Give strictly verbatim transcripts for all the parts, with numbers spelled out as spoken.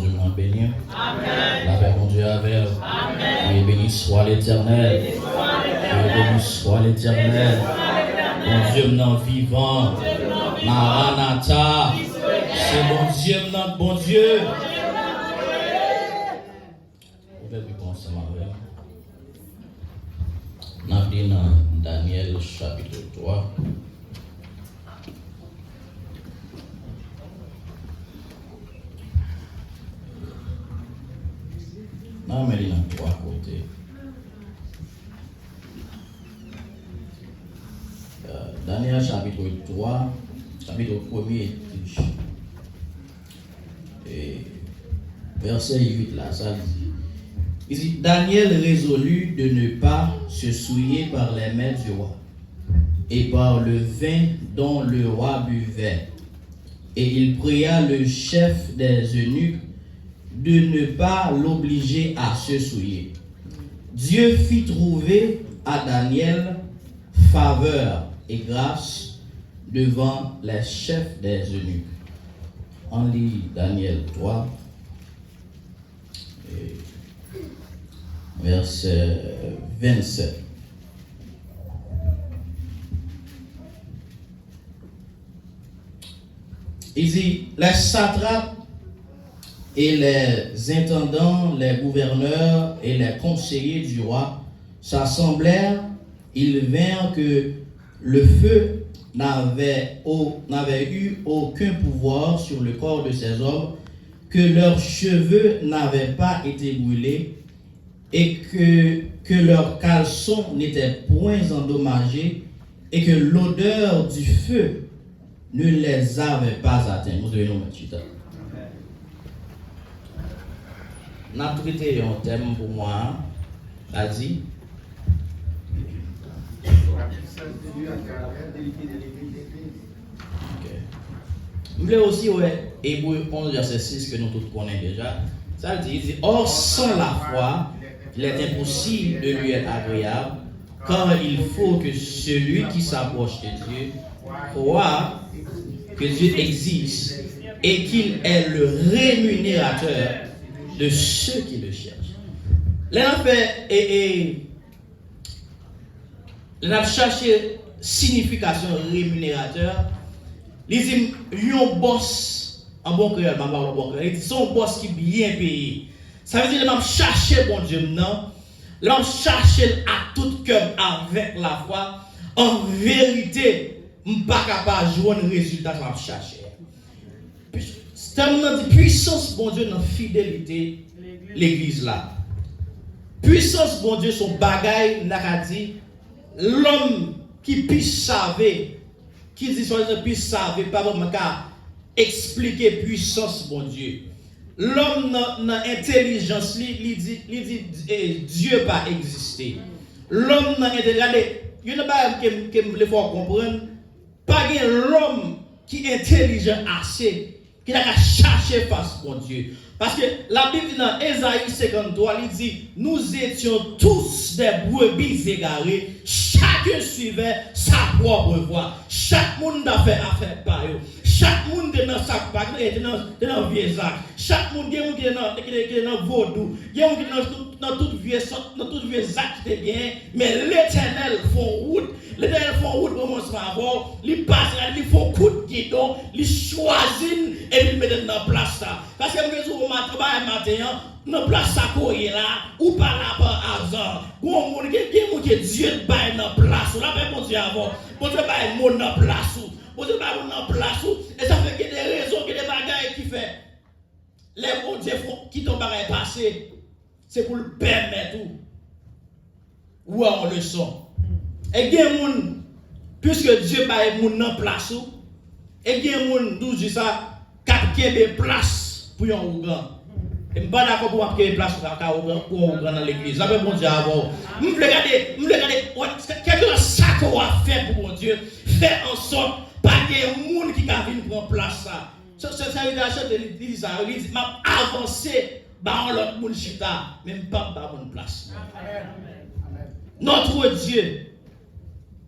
Bondye m nan beni. Lapè Bondye avè w. E beni swa Letènèl. E beni swa Letènèl. Bondye m nan vivan. Maranata. Se Bondye m nan Bondye. Ouvè Bib ou ansanm avè m. N ap li nan Danyèl chapit twa. N a renmen li nan twa kote. Euh, Danyèl chapit twa, chapit premye, e vèsè uit la, sa l di. Li di, Daniel résolut de ne pas se souiller par les mains du roi et par le vin dont le roi buvait. Et il pria le chef des eunuques de ne pas l'obliger à se souiller. Dieu fit trouver à Daniel faveur et grâce devant les chefs des eunuques. Ann li Danyèl twa, e vèsè vennsèt. Il dit, les satrapes et les intendants, les gouverneurs et les conseillers du roi s'assemblèrent, ils virent que le feu n'avait au- n'avait eu aucun pouvoir sur le corps de ces hommes, que leurs cheveux n'avaient pas été brûlés, et que, que leurs caleçons n'étaient point endommagés, et que l'odeur du feu ne les avait pas atteints. Mwen se nou mèt chita. N ap trete yon tèm pou mwa a, sa di, Ok. M vle osi wè Ebre onz, vèsè sis, ke nou tout konnen deja. Sa l di, li di, Or, sans la foi, il est impossible de lui être agréable, car il faut que celui qui s'approche de Dieu croit que Dieu existe et qu'il est le rémunérateur de ceux qui le cherchent. Lè n ap fè, e, e, Lè n ap chache siyifikasyon remineratè, li di m yon bòs, an bon kreyòl, m ap pale an bon kreyòl, li di se yon bòs ki byen peye. Sa vle di lè m ap chache Bondye m nan, lè m ap chache l ak tout kè m avèk lafwa, an verite, m pa ka pa jwenn rezilta sa m ap chache a. Tèm nan di pwisans Bondye nan fidelite legliz la. Pwisans Bondye se yon bagay, n ta ka di, lòm ki pi save, ki di swadizan pi save, pa vrèman ka eksplike pwisans Bondye. Lòm nan, nan entèlijans li, li di, li di, eh, Dye pa egziste. Lòm nan entèlijans, gade, youn nan bagay ke, ke m vle fè w konprann, pa gen lòm ki entèlijan ase ki ta ka chache fas Bondye. Paske Labib di nan Ezayi senkanntwa, li di, Nous étions tous des brebis égarées, chacun suivait sa propre voie. Chak moun t ap fè afè pa yo. Chak moun te nan sa k pa, te nan, te nan vye zak. Chak moun, gen moun ki te nan, ki te, ki te nan vodou. Gen moun ki te nan tout, nan tout vye sòt, nan tout vye zak ki te genyen. Men Letènèl fè yon wout. Letènèl fè yon wout pou mwen ansanm avè w. Li pase la, li fè yon kout gidon, li chwazi n, epi l mete n nan plas la. Paske m vle di w yon bagay maten an, nan plas sa ke w ye la, ou pa la pa aza. Gon moun, gen, gen moun ke Dye bay nan plas ou. Lapè Bondye avè w. Bondye bay moun nan plas ou. Bondye bay moun nan plas ou. E sa fè gen de rezon, gen de bagay ki fè lè Bondye fè, kite yon bagay pase, se pou l pèmèt ou wè yon leson. E gen moun, piske Dye bay moun nan plas ou, e gen moun, nou di sa, k ap kenbe plas pou yon ougan. E m pa dakò pou w ap kenbe plas ou kaka ougan, pou yon ougan nan legliz. Lapè Bondye avè w. M vle gade, m vle gade, wè, kèlkeswa sa ke w ap fè pou Bondye, fè ansòt pa gen moun ki ka vin pran plas sa. Se, se, se li te chante, li, li di sa, li di, "M ap avanse ba yon lòt moun chita, men m p ap ba moun plas mwen." Notre Dieu,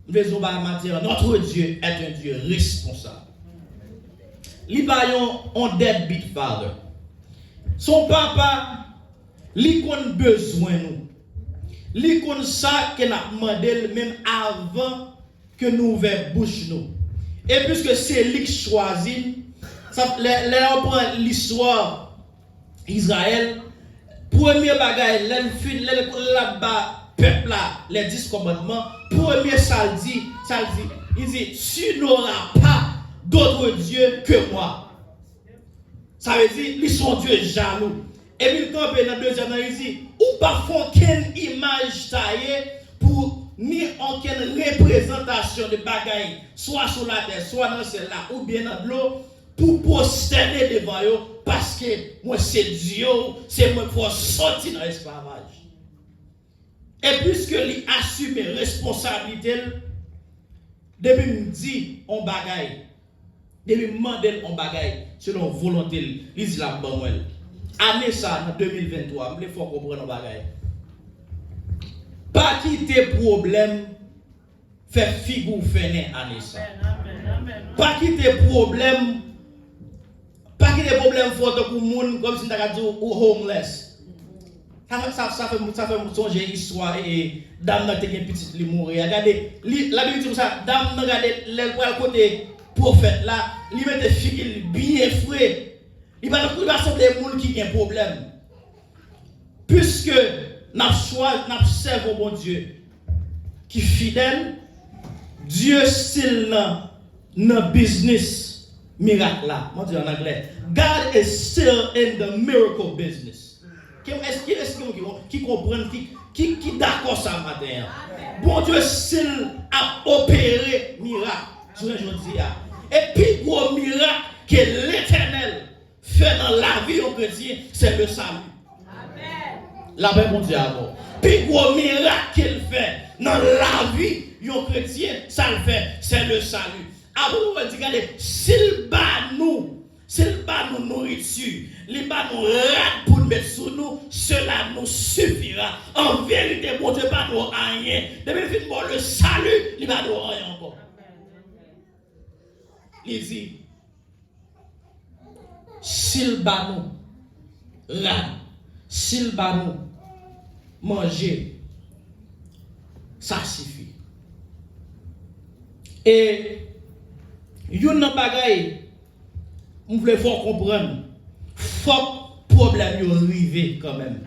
m vle di w bagay maten an, notre Dieu est un Dieu responsable. Li pa yon, yon deadbeat father. Se yon papa, li konn bezwen nou. Li konn sa ke n ap mande l menm avan ke nou ouvè bouch nou. E piske se li k chwazi n, sa, lè, lè w pran listwa Izrayèl, premye bagay, lè l fin, lè l, lè l ap ba pèp la les dix commandements, premye sa l di, sa l di, li di, tu n'auras pas d'autre Dieu que moi. Sa vle di, li se yon Dye jalou. Epi l kanpe nan dezyèm nan, li di, ou pa fè okenn imaj taye pou ni okenn reprezantasyon de bagay, swa sou latè, swa nan syèl la, oubyen nan dlo, pou pwostène devan yo, paske mwen se Dye w, se mwen k fè w sòti nan esklavaj. E piske li asime responsablite l, depi m di on bagay, depi m mande l on bagay, selon volonte l, li di l ap ban mwen l. Ane sa, nan de mil venntwa, m vle fè w konprann on bagay. Pa kite pwoblèm fè figi w fennen ane sa. Pa kite pwoblèm, pa kite pwoblèm fè w tankou moun, kòmsi m ta ka di w, ou homeless. Sa, sa, sa fè, sa fè m sonje istwa, e, e, dam nan te gen pitit li mouri a. Gade, li, Labib di konsa, dam nan, gade, lè l pral kote pwofèt la, li mete figi l byen fre. Li pa, li pa sanble moun ki gen pwoblèm. Piske n ap chwa, n ap sèvi yon Bondye ki fidèl, Dye still nan, nan biznis mirak la. Mwen di an anglè, God is still in the miracle business. Ki, èske, èske ki, ki konprann, ki, ki, ki dakò sa maten an? Bondye still ap opere mirak jounen jodi a. E pi gwo mirak ke Letènèl fè nan lavi yon kretyen, se le salut. Lapè Bondye avè w. Pi gwo mirak ke l fè nan lavi yon kretyen, sa l fè, se le salut. Apre nou di, gade, si l ba nou, si l ba nou nouriti, li ba nou rad pou n met sou nou, cela nous suffira. An verite, Bondye pa dwe w anyen. Depi l fin ba w le salut, li pa dwe w anyen ankò. Li di, si l ba nou rad, si l ba nou manje, sa sifi. E youn nan bagay m vle fè w konprann, fòk pwoblèm yo rive kanmenm.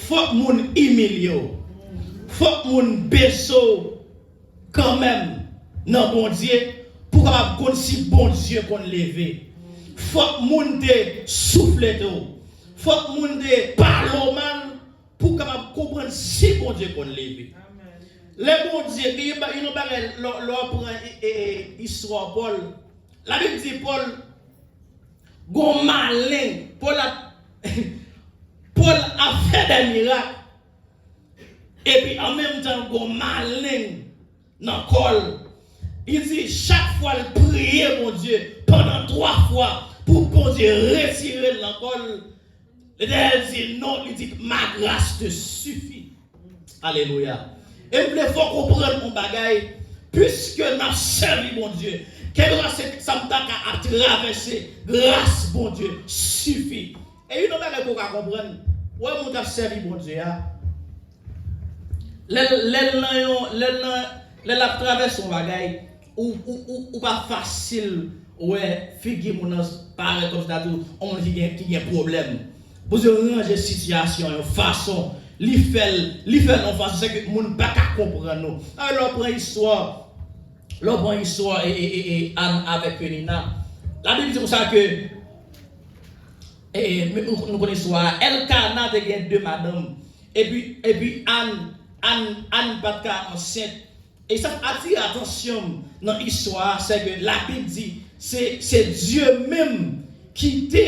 Fòk moun imilye w. Fòk moun bese w kanmenm nan Bondye pou w kapab konn si Bondye konn leve. Fòk moun te souflete w. Fòk moun te pale w mal pou w kapab konprann si Bondye konn leve. Lè Bondye, gen yon ba-, yon bagay, lè, lè w pran, e, e, e, istwa Pòl, Labib di Pòl, gon malen, Pòl ap, Pòl ap fè de mirak, epi an menm tan, gon malen nan kò l. Li di, chak fwa l priye Bondye, pandan twa fwa, pou Bondye retire l nan kò l, Letènèl di, non, li di, ma grâce te suffit. Alelouya. E m vle fè w konprann yon bagay, piske n ap sèvi Bondye, kèlkeswa se sa m ta ka ap travèse, gras Bondye sifi. E youn nan bagay pou w ka konprann, w wè moun k ap sèvi Bondye a, lè l, lè l nan yon, lè l nan, lè l ap travèse yon bagay, ou, ou, ou, ou pa fasil wè figi moun nan parèt kòmsi ta di w, yon moun ki gen, ki gen pwoblèm. Bondye ranje sitiyasyon yon fason, li fè l, li fè l yon fason, se ke moun pa ka konprann ou. A, lè w pran istwa, lè w pran istwa, e, e, e, e, Ann avèk Penina, Labib di konsa ke, e, e, nou, nou konnen istwa a, Èlkana te gen de madanm, epi, epi Ann, Ann, Ann pa t ka ansent. E sa k atire atansyon m nan istwa a, se ke Labib di, se, se Dye menm ki te,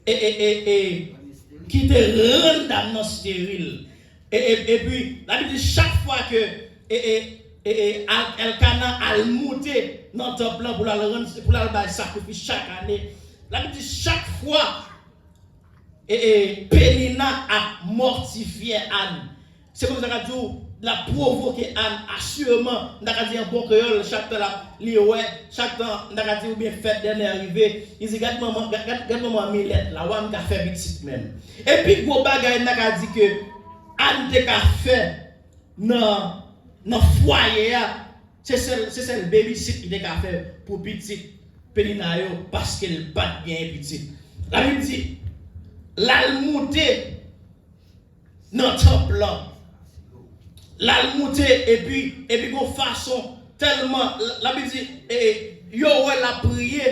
e, e, e, e, ki te rann dam nan steril. E, e, epi, Labib di, chak fwa ke, e, e, e, e, Al-, Èlkana al moute nan tanp lan pou l al rann, pou l al bay sakrifis chak ane, Labib di, chak fwa e, e, Penina ap mòtifye Ann. Se konsa k ap di w, l ap pwovoke Ann asireman, m ta ka di an bon kreyòl, chak tan l ap, li wè, chak tan, m ta ka di, oubyen fèt dènè rive, li di, gad manman, gad, gad, gad manman milèt la, wa m ka fè pitit menm. E pi gwo bagay, m ta ka di ke Ann te ka fè nan, nan fwaye a, se sèl, se sèl babysit li te ka fè pou pitit Penina yo, paske l pa t genyen pitit. Labib di, l al moute nan tanp lan. L al moute, epi, epi gon fason, tèlman, Labib di, e, yo wè l ap priye,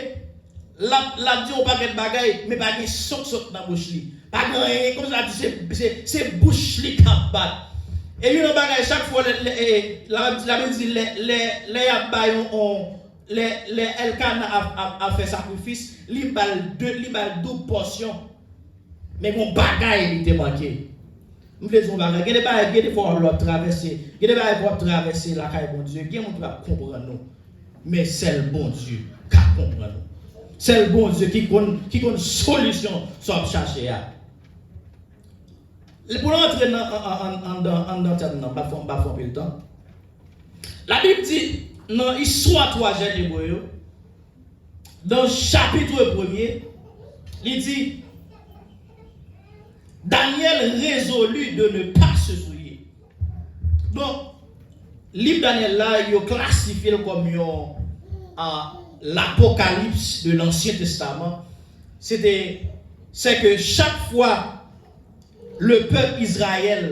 l ap, l ap di yon pakèt bagay, men pa gen son k sot nan bouch li. Pa gen anyen, kòmsi l ap di se, se, se bouch li k ap bat. E youn nan bagay, chak fwa, lè, lè, e, Labib, Labib di, lè, lè, lè y ap bay yon, yon, lè, lè Èlkana ap, ap, ap fè sakrifis, li ba l de, li ba l doub pòsyon. Men gon bagay li te manke. M vle di yon bagay. Gen de bagay, gen de fwa lè w ap travèse, gen de bagay w ap travèse lakay Bondye, gen moun ki p ap konprann ou. Men sèl Bondye ka konprann ou. Sèl Bondye ki konn, ki konn solisyon sa w ap chache a. Pou n antre nan, an, an, an, anndan, anndan tèm nan, m p ap fè, m p ap fè anpil tan. Labib di nan istwa twa jèn Ebre yo, nan chapit premye, li di, Daniel résolut de ne pas se souiller. Donk, liv Danyèl la, yo klasifye l kòm yon, a, lapokalips de l'Ancien Testament. Se te, se ke chak fwa le pèp Izrayèl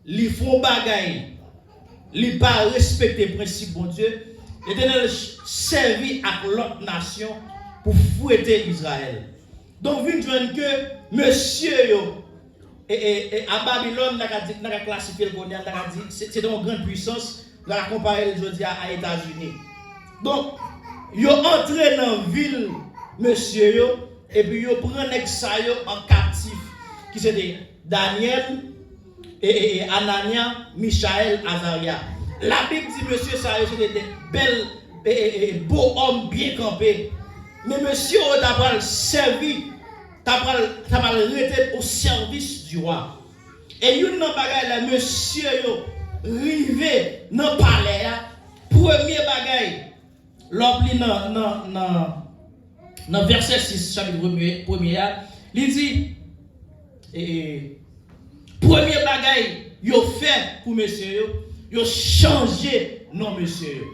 li fè yon bagay, li pa respekte prensip Bondye, Letènèl ch-, sèvi ak lòt nasyon pou fwete Izrayèl. Donk, vin jwenn ke mesye yo, e, e, e, a Babilòn, n a ka di, n a ka klasifye l kounye a, n a ka di, se, se te yon grann pwisans, n a ka konpare l jodi a, a Etazini. Donk, yo antre nan vil mesye yo, epi yo pran nèg sa yo an kaptif, ki se te Danyèl, e, e, e, Ananya, Michayèl, Azarya. Labib di mesye sa yo se te de bèl, e, e, e, bo òm byen kanpe. Men mesye yo ta pral sèvi, ta pral, ta pral rete o sèvis di wa. E youn nan bagay lè mesye yo rive nan palè a, premye bagay, lè w ap li nan, nan, nan, nan vèsè sis chapit premye, premye a, li di, e, e, premye bagay yo fè pou mesye yo, yo chanje non mesye yo.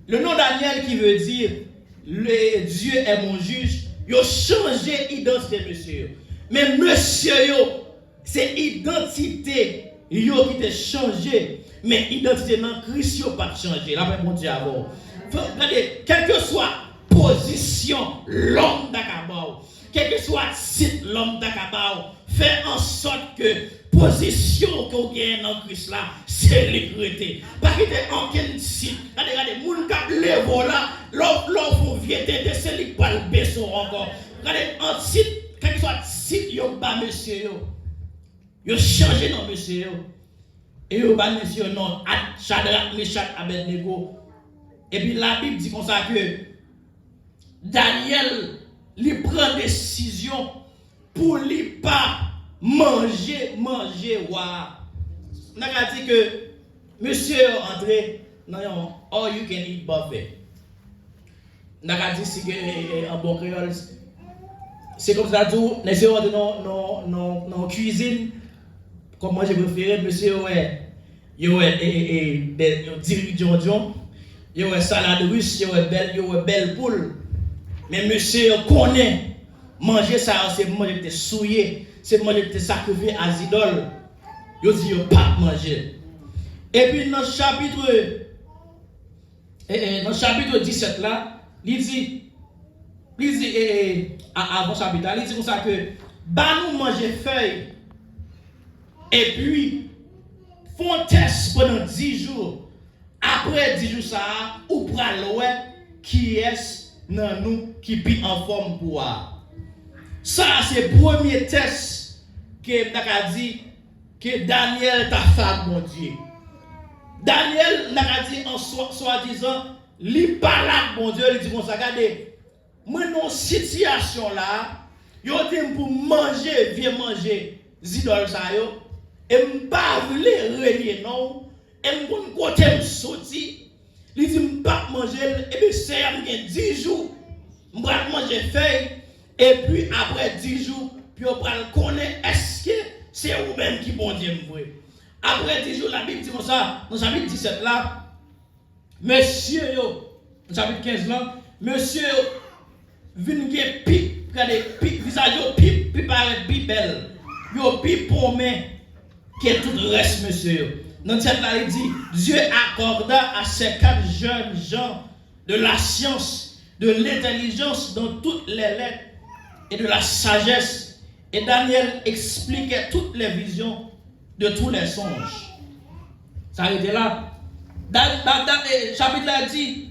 Le nom Daniel qui veut dire le Dieu est mon juge, yo chanje idantite mesye yo. Men mesye yo, se idantite yo ki te chanje, men idantite nan Kris yo pa t chanje. Lapè Bondye avè w. Fò, gade, kèlkeswa pozisyon lòm ta ka ba w, kèlkeswa tit lòm ta ka ba w, fè an sòt ke pozisyon ke w genyen nan Kris la, se li k rete. Pa kite okenn tit. Gade, gade, moun k ap leve w la, lè w, lè w fè yon vye tenten, se li k pral bese w ankò. Gade, an tit, kèlkeswa tit yo ba mesye yo, yo chanje non mesye yo. E yo ba mesye yo non Ad-, Chadrak, Mechak, Abèdnego. Epi Labib di konsa ke Danyèl, li pran desizyon pou li pa manje manje wa a. N a ka di ke mesye yo antre nan yon all you can eat buffet. N a ka di si gen, e, e, an bon kreyòl, se kòmsi ta di w, mesye yo antre nan, nan, nan, nan yon kwizin, kòm manje prefere, mesye yo wè, yo wè, e, e, e, bèl, yo diri dyondyon, yo wè salad ris, yo wè bèl, yo wè bèl poul. Men mesye yo konnen manje sa yo se manje ki te souye, se manje ki te sakrifye a zidòl. Yo di yo p ap manje l. Epi nan chapit, e, e, nan chapit disèt la, li di, li di, e, e, a, avan chapit la, li di konsa ke, ba nou manje fèy, epi fè yon tès pandan dis jou. Apre dis jou sa a, ou pral wè kiyès nan nou ki pi anfòm pou wa a. Sa a se premye tès ke m ta ka di ke Danyèl ta fè ak Bondye. Danyèl, n a ka di an swa, swadizan, li pale ak Bondye, li di konsa, gade, mwen nan yon sitiyasyon la, yo di m pou m manje vye manje zidòl sa yo, e m pa vle renye non w, e m konn kote m soti. Li di m p ap manje l, ebyen Seyè, m gen dis jou, m pral manje fèy, epi apre dis jou, pou yo pral konnen èske se ou menm ki Bondye m vre. Apre dis jou, Labib di konsa, nan chapit disèt la, mesye yo, nan chapit kenz lan, mesye yo vin gen pi, gade, pi, vizaj yo pi, pi parèt, pi bèl. Yo pi ponmen ke tout rès mesye yo. Nan tèt la, li di, Dieu accorda à ces quatre jeunes gens de la science, de l'intelligence dans toutes les lettres et de la sagesse. Et Daniel expliquait toutes les visions de tous les songes. Sa rete la. Da, da, da, e, chapit la di,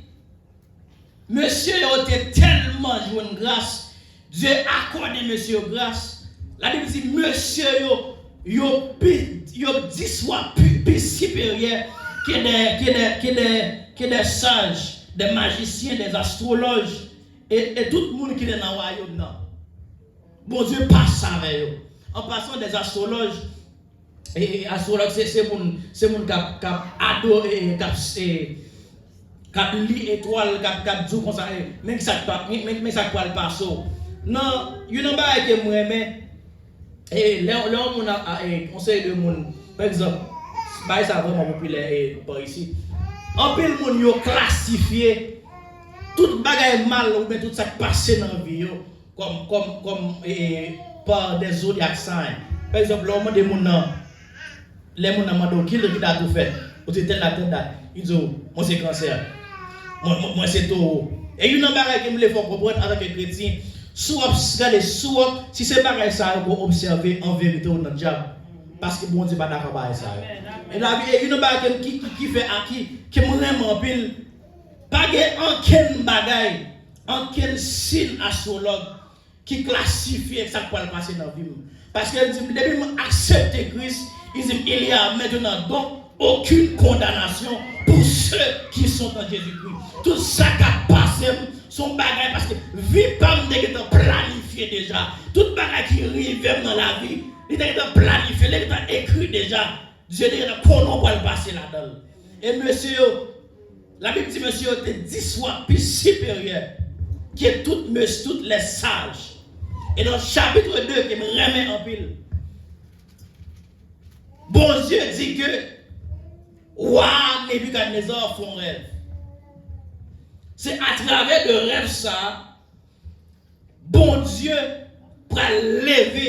mesye yo te tèlman jwenn gras, Dye akòde mesye yo gras. Labib di, mesye yo, yo pi, yo dis fwa pi, pi siperyè ke de, ke de, ke de, ke de saj, de majisyen, de astwolòj, e, e tout moun ki te nan wayòm nan. Bondye pase avè yo. An pasan, de astwolòj, e, e, astwològ se, se moun, se moun k ap, k ap adore, e, k ap, e, k ap li etwal, k ap, k ap di w konsa, e, men sa k pa, men, men, men sa k pral pase w. Nan, youn nan bagay ke m renmen, e, lè, lè yon moun ap, a, e, yon seri de moun, pa egzanp, bagay sa vrèman popilè, e, pa isit. Anpil moun yo klasifye tout bagay mal oubyen tout sa k pase nan vi yo kòm, kòm, kòm, e, e, pa de zodiac sign. Pa egzanp, lè w mande moun nan, lè moun nan mande w ki, ki dat ou fèt, ou di tèl dat, tèl dat, li di w, mwen se kansè, mwen, mwen, mwen se towo. E youn nan bagay ke m vle fè w konprann antanke kretyen, si w ap s-, gade, si w ap, si se bagay sa yo ke w obsève, an verite ou nan dyab. Paske Bondye pa dakò bagay sa yo. E lavi, e youn nan bagay ke m, ki, ki, ki fè a, ki, ke m renmen anpil, pa gen ankenn bagay, ankenn siy astwològ ki klasifye sa k pral pase nan vi m. Paske li di m, depi m aksepte Kris, li di m, il y a maintenant donc aucune condamnation pour ceux qui sont en Jésus-Christ. Tout sa k ap pase m, se yon bagay, paske vi pa m te gentan planifye deja. Tout bagay ki rive m nan lavi, li te gentan planifye, li te gentan ekri deja. Dye te gentan konnen w pral pase ladan l. E mesye yo, Labib di mesye yo te dis fwa pi siperyè ke tout mes-, tout lè saj. E nan chapit de ke m renmen anpil, Bondye di ke wa Nebikadneza fè yon rèv. Se atravè de rèv sa a, Bondye pral leve,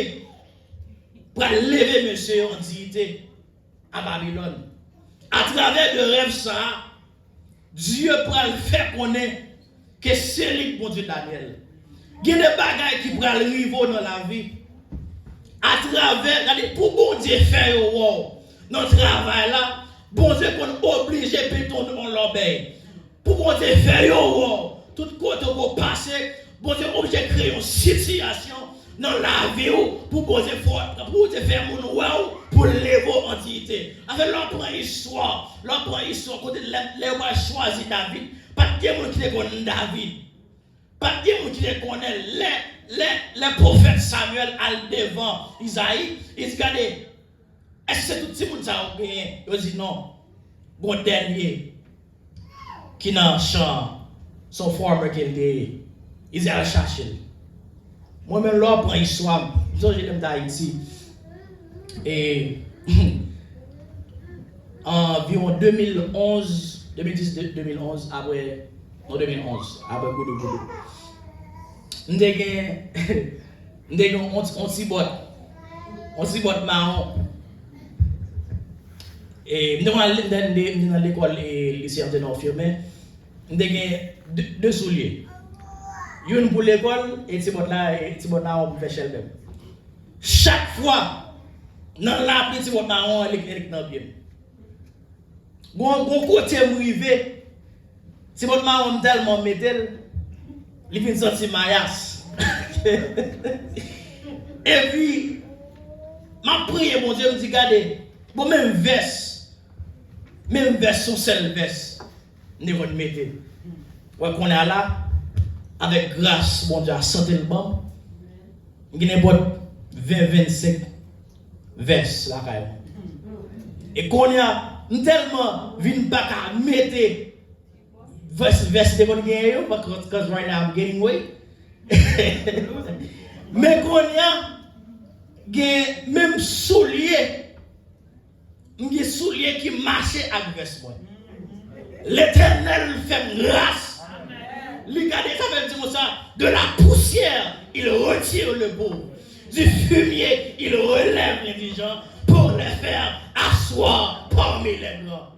pral leve mesye yo an diyite a Babilòn. Atravè de rèv sa a, Dye pral fè konnen ke se li k Bondye Danyèl. Gen de bagay ki pral rive w nan lavi. Atravè, gade, pou Bondye fè yo wè w nan travay la, Bondye konn oblije pete w yon lòbèy. Pou Bondye fè yo wè w, tout kote w pase, Bondye oblije kreye yon sitiyasyon nan lavi w pou Bondye fè, pou Bondye fè moun wè w, pou l leve w an diyite. Anfen, lè w pran istwa, lè w pran istwa kote lè, lè yo pral chwazi David, pa t gen moun ki te konn David. Pa t gen moun ki te konnen lè, lè, lè pwofèt Samyèl al devan Izayi, li di, gade, èske se tout timoun sa yo genyen? Yo di, non. Gon dènye ki nan chan an, se yon farmer ke l te ye. Li di, al chache l. Mwen menm, lè w pran istwa m, m sonje lè m t Ayiti. E, anviwon de mil onz, de mil dis, de mil onz, apre, non, de mil onz, apre Goudougoudou. M te gen, m te gen yon, yon ti bòt, yon ti bòt mawon. E, m te konn al, m te, m te, m te nan lekòl, e, lise an te nan Firmen. M te gen de, de soulye. Youn pou lekòl, e ti bòt la, e ti bòt la, m fè chèlbè m. Chak fwa, nan lapli, ti bòt mawon an, li, li nan pye m. Gon, gon kote m rive, ti bòt mawon m tèlman mete l, li vin santi mayas. Epi, m ap priye Bondye, m di, gade, bon, menm vès, menm vès, se yon sèl vès m te konn mete. Wè, kounye a la, avèk gras Bondye a, sante l ban m, m gen nenpòt ven, vennsenk vès lakay mwen. E kounye a, m tèlman vin pa ka mete vès, vès m te konn genyen yo, because, because right now I'm gaining weight. Men kounye a, gen menm soulye, m gen soulye ki mache ak vès mwen. Letènèl fè m gras. Li gade sa, fè l di konsa, de la poussière, il retire le pauvre. Du fumier, il relève l'indigent pour les faire asseoir parmi les grands.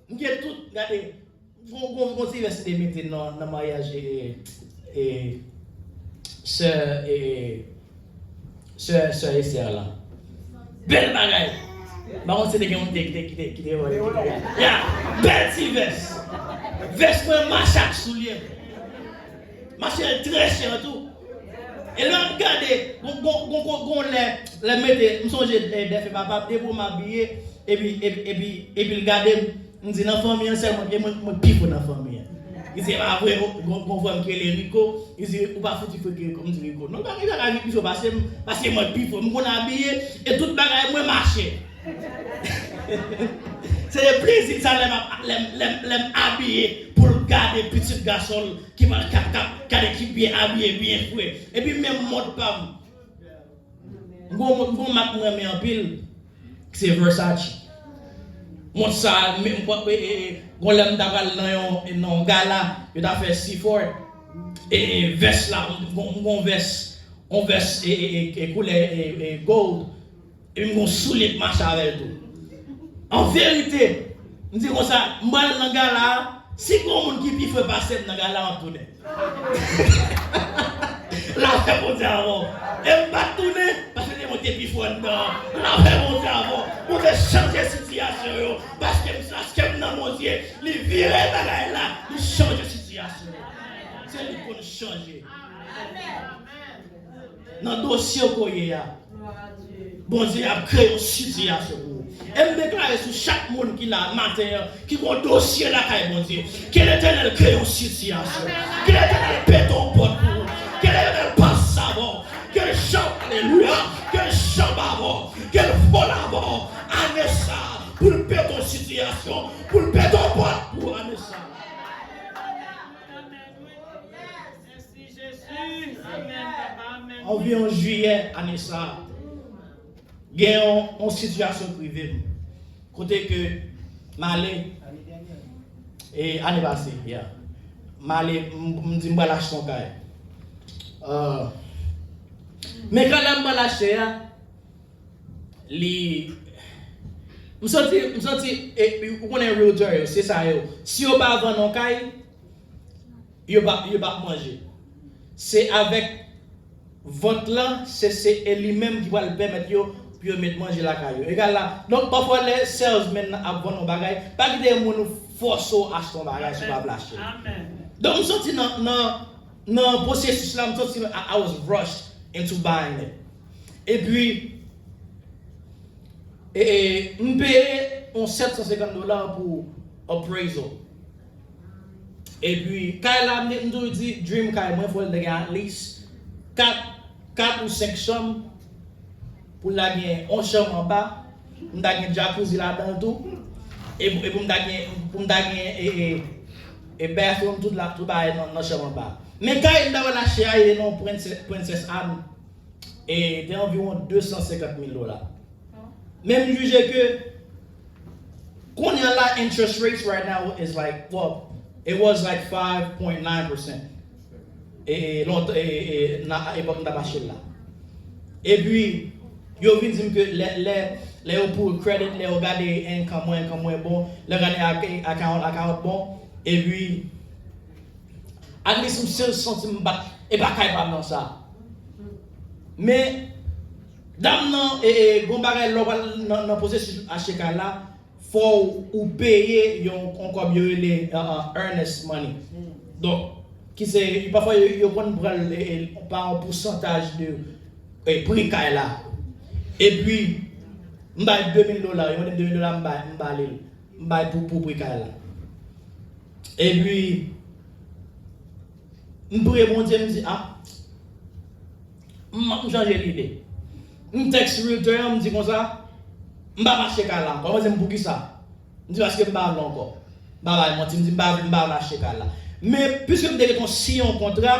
M gen tout, gade, gon, gon, gon ti vès li te mete nan, nan maryaj e, e, sè, e, sè, sè Esther la. Bèl bagay. M pa konn si te gen yon ki te, ki te, ki te, ki te vòlè. Ya, bèl ti vès. Vès mwen mache ak soulye m. Mache l trè chè tou. E lè m gade, gon, gon, gon, gon, gon lè, lè m mete, m sonje, eh, dèfè papa m, depi w m abiye, epi, epi, epi, epi l gade m, m di, nan fanmi an sèlman, e mwen, mwen pi fò nan fanmi an. Li di, e pa vre, gon, gon frè m ki rele Rico, li di, ou pa fouti fre ke Rico, m di, Rico, non, pa gen bagay ki pi fò pase m, paske mwen pi fò, m konn abiye, e tout bagay mwen mache. Se de plezi sa lè m ap, lè m, lè m, lè m abiye pou l gade pitit gason l ki pa, k ap, k ap gade ki byen abiye, byen fre. Epi menm mòd pa m. M gon, m gon mak mwen renmen anpil, se Versace. Mòd sa, m, m, e, e, e, gon lè m ta pral nan yon, nan yon gala, yo ta fè Seaford. E, e, vès la, m gon, m gon vès, yon vès, e, e, e, e koulè, e, e, gold. Epi m gon soulye k mache avè l tou. An verite, m di konsa, m pral nan gala a, si gon moun ki pi fre pase m nan gala a, m ap tounen. Lapè Bondye avè w. E m pa t tounen, paske se mwen ki te pi fò anndan an. Lapè Bondye avè w. Bondye chanje sitiyasyon yo. Paske m, paske m nan Bondye, li vire bagay la, li chanje sitiyasyon yo. Se li k konn chanje. Nan dosye w ke w ye a, Bondye ap kreye yon sitiyasyon pou ou. E m deklare sou chak moun ki la maten an, ki gon dosye lakay Bondye, ke Letènèl kreye yon sitiyasyon. Ke Letènèl pete yon pòt pou ou. Ke Letènèl pase avè w. Ke l janbe, alelouya, ke l janbe avè w. Ke l vole avè w. Ane sa, pou l pete yon sitiyasyon, pou l pete yon pòt pou ou ane sa. Anviwon jiyè ane sa a, gen yon, yon sitiyasyon k rive m. Kote ke m ale, e, ane pase, yeah. M ale, m, m di m pral achte yon kay. Euh, men kay la m pral achte a, li, m santi, m santi, e, ou konnen realtor yo, se sa yo. Si yo pa vann yon kay, yo pa, yo pa manje. Se avèk vant lan, se, se e li menm ki pral pèmèt yo pou yo met manje lakay yo. Egal la. Donk, pafwa, lè salesman nan ap vann yon bagay, pa kite moun fòse w achte yon bagay si w pa vle achte l. Donk, m santi nan, nan, nan pwosesis la, m santi I, I was rushed into buying it. Epi, e, e, m peye yon sèt san senkant dola pou appraisal. Epi, kay la, m te, m toujou di, dream kay mwen, fò l te gen at least kat, kat ou senk chanm, pou l ta gen yon chanm anba, pou m ta gen jacuzzi ladan l tou, e, e pou m ta gen, pou m ta gen, e, e, e bathroom tout la, tout bagay nan, nan chanm anba. Men kay m ta pral achte a, e non Princess, Princess Anne. E te anviwon de san senkant mil dola. Men m jije ke kounye a la, interest rates right now is like, well, it was like five point nine percent. E, e, lontan, e, e, e, nan epòk m t ap achte l la. Epi, yo vin di m ke lè, lè, lè yo pull credit, lè yo gade income mwen, income mwen bon, lè yo gade ak-, account, account bon, epi, at least m still santi m pa, e pa kay pa m nan sa. Men, dam nan, e, e, gon bagay lè w pral nan, nan pwosesis achte kay la, fò w, ou peye yon, yon kòb yo rele, uh, uh, earnest money. Donk, ki se, pafwa yo, yo konn pran l, e, e, pa yon pousantaj de, e, pri kay la. Epi, m bay de mil dola, yo mande m de mil dola, m bay, m ba li l. M bay pou, pou pri kay la. Epi, m priye Bondye, m di, a, m, m chanje lide. M tèks realtor an, m di konsa, M p ap achte kay la ankò. Mwen di m, poukisa? M di, paske m pa vle ankò. M pa bay manti, m di, m pa vle, m pa vle achte kay la. Men, piske m te gentan siyen yon kontra,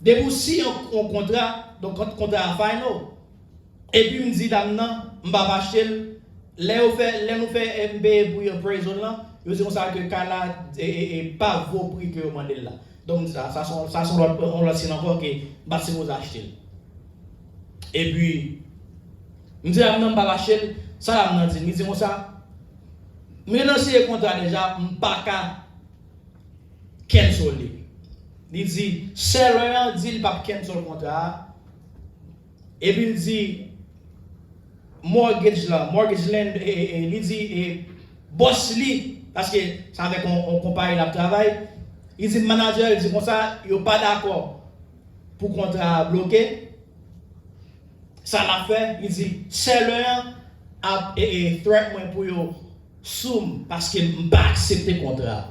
depi w siyen yon, yon kontra, donk, kont-, kontra a final. Epi m di dam nan, m p ap achte l. Lè yo fè, lè nou fè, eh, m peye pri appraisal lan, yo di konsa ke kay la, e, e, e, pa vo pri ke yo mande l la. Donk, sa, sa se yon, sa se yon lòt, yon lòt siy ankò ke m pa t sipoze achte l. Epi, m di dam nan m p ap achte l, sa dam nan di m? Li di konsa, m gentan siyen kontra deja, m pa ka cancel li. Li di, seller an di l p ap cancel kontra a. Epi l di, mortgage la, mortgage lend, e, e, e, li di, e, bòs li, paske se avèk yon, yon konpayi l ap travay, li di manager, li di konsa, yo pa dakò pou kontra a bloke. Sa l ap fè, li di, seller an ap, e, e, threat mwen pou yo sou m, paske m pa aksepte kontra a.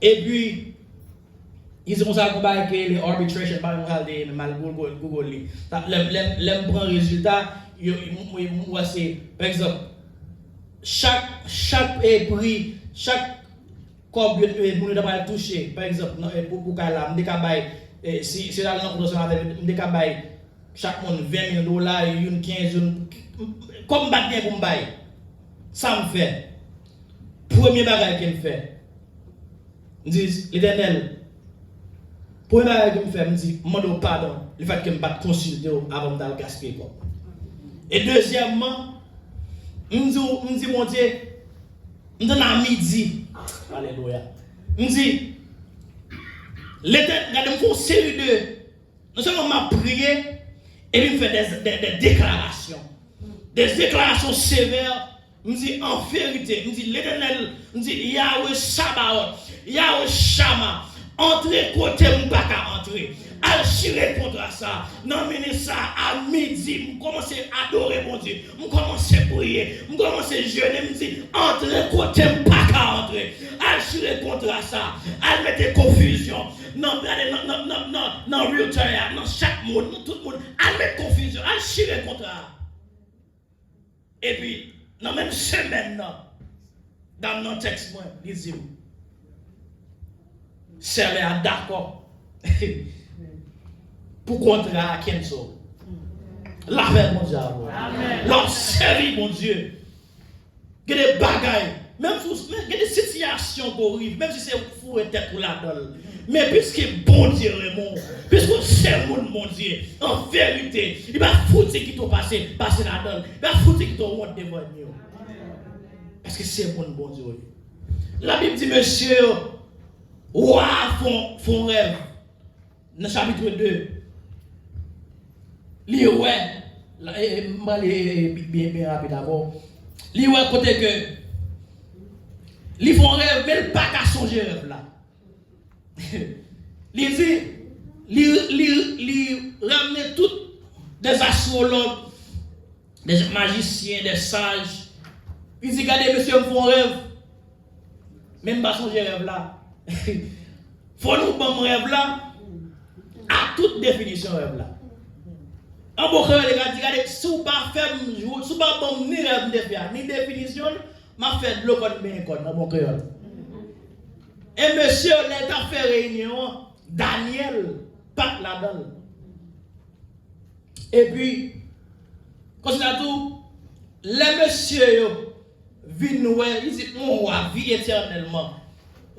Epi, li di konsa, gon bagay ki rele arbitration, pa konn sa l te ye, men m al Google, Google li. Sa, lè, lè, lè m pran rezilta, yo, m, m, m wè se, pa egzanp, chak, chak, e, pri, chak kòb yo, e, moun yo ta pral touche, pa egzanp, nan, e, pou, pou kay la, m te ka bay, e, si, si yo t al nan kont ansanm avè m, m te ka bay chak moun ven mil dola, youn kenz, youn, kòm m pa t gen pou m bay. Sa m fè? Premye bagay ke m fè, m di, Letènèl, premye bagay ke m fè, m di, m mande w padon lefètke m pa t konsilte w avan m t al gaspiye kòb. E dezyèmman, m di, m di Bondye, m tann a midi. Alelouya. M di, Letènèl, gade, m fè yon seri de Non sèlman m ap priye, epi m fè de, de, de deklarasyon. De deklarasyon sevè, m di, an verite, m di, Letènèl, m di, Yahweh Sabaot, Yahweh Shama, antre kote m pa ka antre. Al chire kontra sa. Nan minit sa, a midi, m kòmanse adore Bondye. M kòmanse priye, m kòmanse jene, m di, antre kote m pa ka antre. Al chire kontra sa. Al mete konfizyon nan, nan, nan, nan, nan, nan, nan realtor a, nan chak moun, nan tout moun. Al met konfizyon, al chire kontra a. Epi, nan menm semèn nan, dam nan tèks mwen, li di m, seller a dakò pou kontra a cancel. Lapè Bondye avè w. Amèn. Lè w sèvi Bondye, gen de bagay, menm si w, men gen de sitiyasyon ke w rive, menm si se ou foure tèt ou ladan l, men piske Bondye renmen w, piske w se moun Bondye, an verite, li pa fouti kite w pase, pase ladan l, li pa fouti kite w wont devan ènmi w. Paske se moun Bondye w ye. Labib di mesye yo, wa a fè yon, fè yon rèv. Nan chapit de, li wè, la, e, e, m pral li, e, e, byen, byen rapid ankò. Li wè kote ke li fè yon rèv, men l pa ka sonje rèv la. Li di, li, li, li ramne tout de astwològ, de majisyen, de saj. Li di, gade, mesye, m fè yon rèv, men m pa sonje rèv la. Fò nou ban m rèv la ak tout definisyon rèv la. An bon kreyòl, li ka di, gade, si w pa fè m, si w pa ban m ni rèv m te fè a, ni definisyon l, m ap fè dlo kò n benyen kò n, an bon kreyòl. E mesye yo, lè l t ap fè reyinyon an, Danyèl pa t ladan l. Epi, konsa tou, lè mesye yo vin wè, li di, mon wa, vi etènèlman,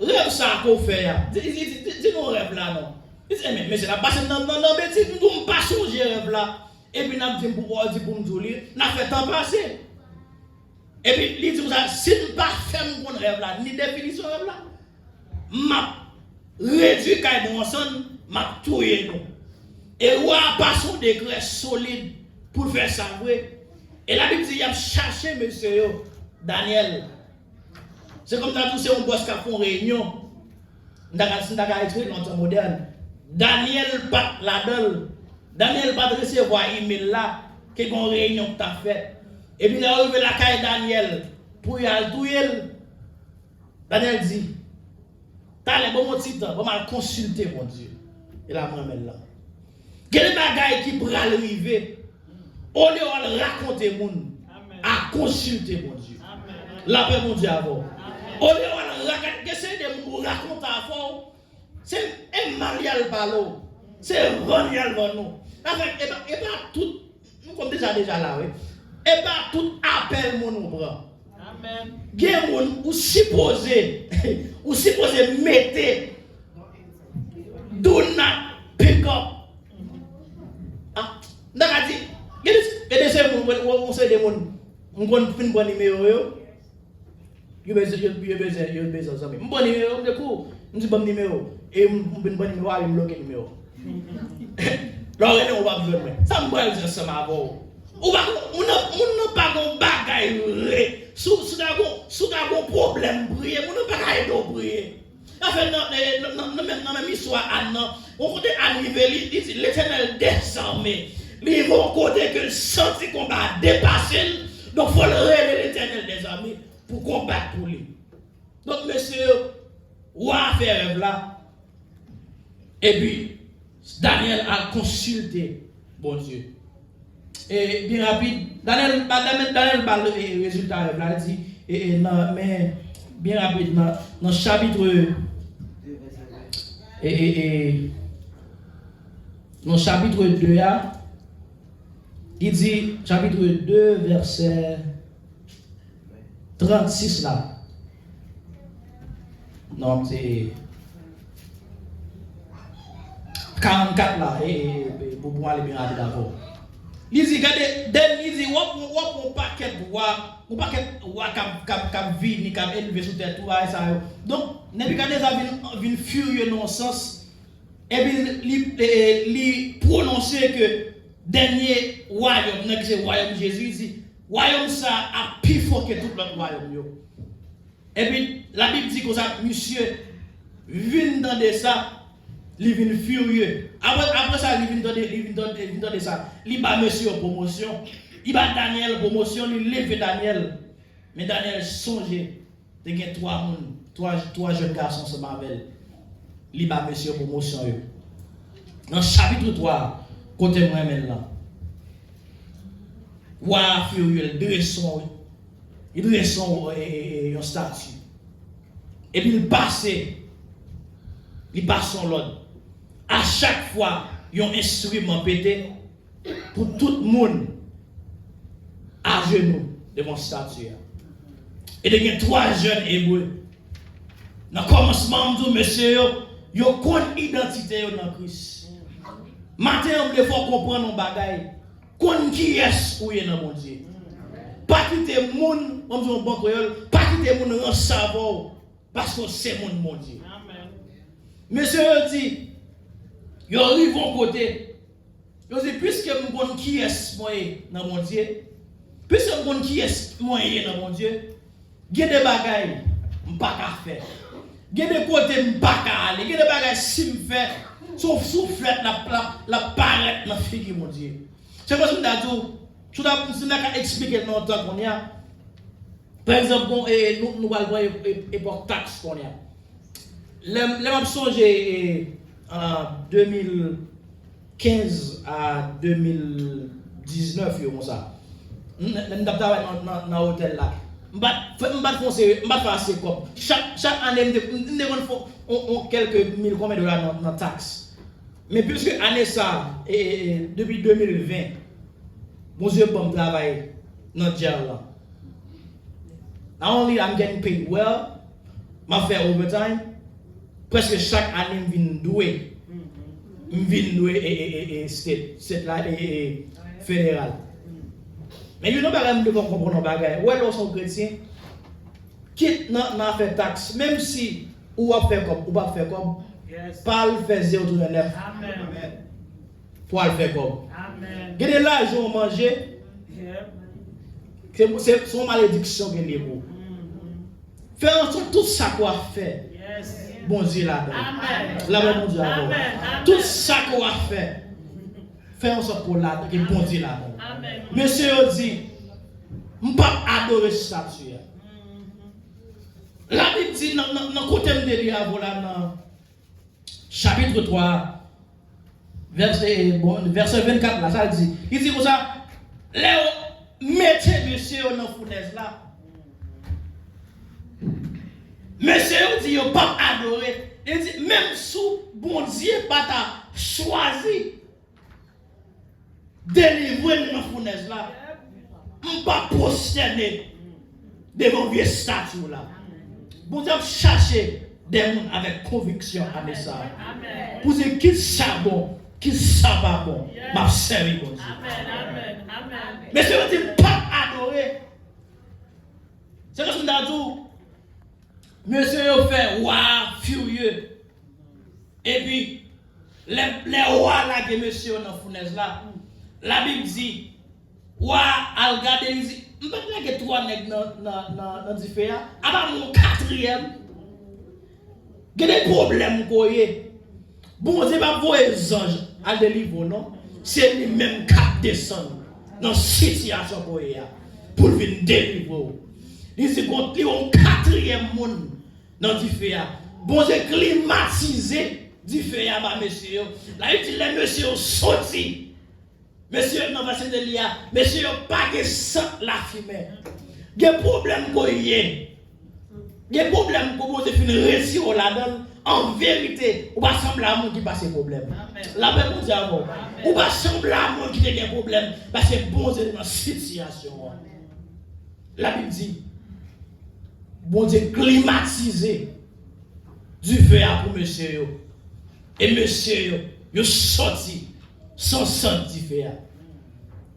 rèv sa a ke w fè a, di, di, di, di, di nou rèv la non. Li di, enben, mesye, n ap pase nan, nan, nan betiz, m di w m pa sonje rèv la. Epi n ap di m pou, w di pou m di w li, n ap fè tan pase. Epi li di konsa, si n pa fè m konn rèv la, ni definisyon rèv la, m ap redwi kay nou ansanm, m ap touye nou. E wa a pase yon dekrè solid pou l fè sa vre. E Labib di y ap chache mesye yo, Danyèl. Se kòm ta di w se yon bòs k ap fè yon reyinyon. M ta ka, si m ta ka eksprime l nan tan modèn, Danyèl pa t ladan l. Danyèl pa t resevwa imèl la ke gen yon reyinyon k t ap fèt. Epi lè yo rive lakay Danyèl pou y al touye l, Danyèl di, talè, ban m yon ti tan, ban m al konsilte Bondye. E la m renmen l la. Gen de bagay ki pral rive. Olye w al rakonte moun, a konsilte Bondye. Lapè Bondye avè w. Olye w al rakonte, gen seri de moun ou rakonte afè w, se e mal y al pale w, se vann y al vann ou. Afè, e pa, e pa tout, nou konn deja, deja la, wi. E pa tout apèl moun ou pran. Gen moun ou sipoze, ou sipoze mete do not pick up. Ah, m ta ka di, gen de, gen de seri moun, mwen, mwen, mwen seri de moun, m konn fin pran nimewo yo, yo bezwen, yo, yo bezwen, yo bezwen zanmi. M pran nimewo, m di kou, m di ban m nimewo, e m, m vin pran nimewo a, yo bloke nimewo. Lè w rele m, ou p ap jwenn mwen. Sa m pral di ansanm avè w? Ou pa, moun nan, moun nan pa gon bagay vre. Si w, si w ta gon, si w ta gon pwoblèm priye, moun nan pa ka ede w priye. Anfen, nan, nan, nan, nan, nan menm, nan menm istwa Ann nan, yon kote Ann rive, li, li di, Letènèl dèzame. Li rive yon kote ke l santi konba a depase l, donk fò l rele Letènèl dèzame pou konbat pou li. Donk, mesye, wa a fè rèv la, epi Danyèl al konsilte Bondye. E byen rapid, Danyèl, Danyèl, Danyèl ba l, e, rezilta rèv la, li di, e, e, nan, men, byen rapid, nan, nan chapit, e, e, e, nan chapit de a, li di, chapit de, vèsè trannsis la. Non, se karannkat la, e, e, e, pou, pou m ale byen rapid avè w. Li di, gade, dèn, li di, w ap, w ap yon pakèt wa, yon pakèt wa k ap, k ap, k ap vini, k ap elve sou tèt ou, bagay sa yo. Donk, Nebikadneza vin, vin firye nan yon sans, epi li, e, e, li pwononse ke dènye wayòm nan, ki se wayòm Jezi, li di, wayòm sa a ap pi fò ke tout lòt wayòm yo. Epi, Labib di konsa, misye vin tande sa, li vin firye. Apre, apre sa, li vin tande, li vin tande, vin tande sa. Li ba mesye yo pwomosyon. Li ba Danyèl pwomosyon, li leve Danyèl. Men Danyèl sonje, te gen twa moun, twa, twa jèn gason ansanm avè l. Li ba mesye yo pwomosyon yo. Nan chapit twa, kote m renmen l lan, wa a firye, l drese yon, li drese yon, e, e, e, yon estati. Epi l pase, li pase yon lòd. A chak fwa yon enstriman pete, pou tout moun ajenou devan estati a. E te gen twa jèn Ebre. Nan kòmansman, m di w, mesye yo, yo konn idantite yo nan Kris. Maten an, m vle fè w konprann yon bagay. Konn kiyès ou ye nan Bondye. Pa kite moun, ban m di w yon bon kreyòl, pa kite moun ranse avè w, paske w se moun Bondye. Mesye yo di, yo rive yon kote, yo di, piske m konn kiyès mwen ye nan Bondye, piske m konn kiyès mwen ye nan Bondye, gen de bagay m pa ka fè. Gen de kote m pa ka ale. Gen de bagay si m fè, se yon souflèt l ap, l ap, l ap parèt nan figi Bondye. Se kòmsi m ta di w, si w ta, si m ta ka eksplike l nan yon tan kounye a, pa egzanp, bon, e, nou, nou pral pran e, e, epòk taks kounye a. Lè, lè m ap sonje, e, an de mil kenz a de mil diznèf yo konsa, m, lè m t ap travay nan, nan, nan otèl la, m pa t, m pa t fè yon seri, m pa t fè ase kòb. Chak, chak ane, m te, m te konn fè yon, yon kèlke mil konbyen dola nan, nan taks. Men piske ane sa, e, e, e, depi de mil ven, Bondye ban m travay nan jail lan. Not only I'm getting paid well, m ap fè overtime, prèske chak ane m vin dwe, m vin dwe, e, e, e, e, state, state la, e, e, e, federal. Men youn nan bagay m te konn konprann yon bagay, ou wè lè w se yon kretyen, kit nan, nan afè taks, menm si ou ap fè kòb, ou p ap fè kòb, pa al fè zewo tounen nèf pou al fè kòb. Gen de lajan w manje, se, se, se yon malediksyon ke l ye pou ou. Fè ansòt tout sa ke w ap fè, Bondye ladan l. Lapè Bondye avè w. Tout sa ke w ap fè, fè ansòt ke w ladan, ke Bondye ladan l. Mesye yo di, m p ap adore estati a. Labib di nan, nan, nan kote m te li avè w la, nan chapit twa, vèsè, bon, vèsè vennkat la, sa l di? Li di konsa, Lè yo mete mesye yo nan founèz la, mesye yo di yo p ap adore. Li di, menm si Bondye pa ta chwazi delivre n nan founèz la, m p ap pwostène devan vye estati w la. Bondye ap chache de moun avèk konviksyon ane sa a. Pou di kisa bon, kisa pa bon, m ap sèvi Bondye. Mesye yo di m p ap adore. Se kòm si m ta di w, mesye yo fè wa a firye. Epi, lè, lè wa a lage mesye yo nan founèz la, Labib di, wa a al gade, li di, m pa t lage twa nèg nan, nan, nan, nan dife a, apa m yon katriyèm? Gen de pwoblèm ke w ye. Bondye p ap voye zanj al delivre w, non. Se li menm k ap desann nan sitiyasyon ke w ye a pou l vin delivre w. Li di, gon, li yon katriyèm moun nan dife a. Bondye klimatize dife a ba mesye yo. Labib di lè mesye yo soti, mesye yo nan vèsè de li a, mesye yo pa gen sant lafimen. Gen pwoblèm ke w ye. Gen pwoblèm ke Bondye fin retire w ladan l. An verite, ou pa sanble a moun ki pase pwoblèm. Lapè Bondye avè w. Ou pa sanble a moun ki te gen pwoblèm, paske Bondye te nan sitiyasyon an. Labib di, Bondye klimatize dife a pou mesye yo. E mesye yo, yo sòti san sant dife a.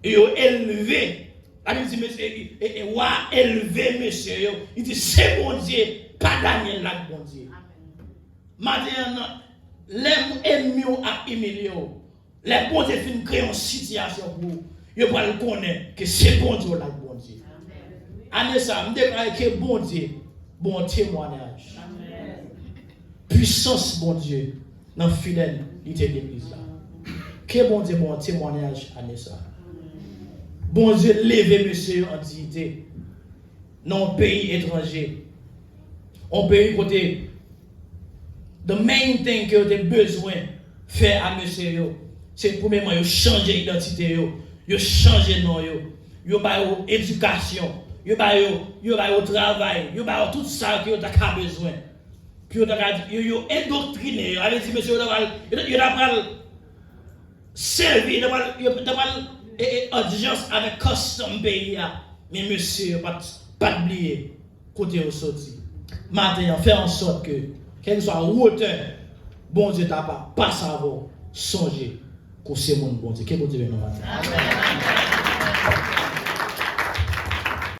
E yo elve, Labib di, mesye, e, e, e wa a elve mesye yo. Li di, se Bondye, pa Danyèl la k Bondye. Maten an, nan, lè enmi w ap imilye w, lè Bondye fin kreye yon sitiyasyon pou ou, yo pral konnen ke se Bondye w la k Bondye. Ane sa a, m deklare ke Bondye ba w yon temwayaj. Pwisans Bondye nan fidelite legliz la. Ke Bondye ba w yon temwayaj ane sa a. Bondye leve mesye yo an diyite nan yon peyi etranje. Yon peyi kote the main thing ke yo te bezwen fè a mesye yo, se premyèman yo chanje idantite yo, yo chanje non yo, yo ba yo edikasyon, yo ba yo, yo ba yo travay, yo ba yo tout sa ke yo ta ka bezwen. Pou yo ta ka di, yo, yo endoktrine yo, sa vle di mesye yo ta pral, yo ta, yo ta pral sèvi, yo ta pral, yo ta pral, e, e, andijans avèk custom peyi a. Men mesye yo pa t, pa t bliye kote yo soti. Maten an, fè an sòt ke, kèlkeswa wotè Bondye ta pa, pase avè w, sonje ke w se moun Bondye. Ke Bondye beni w maten an.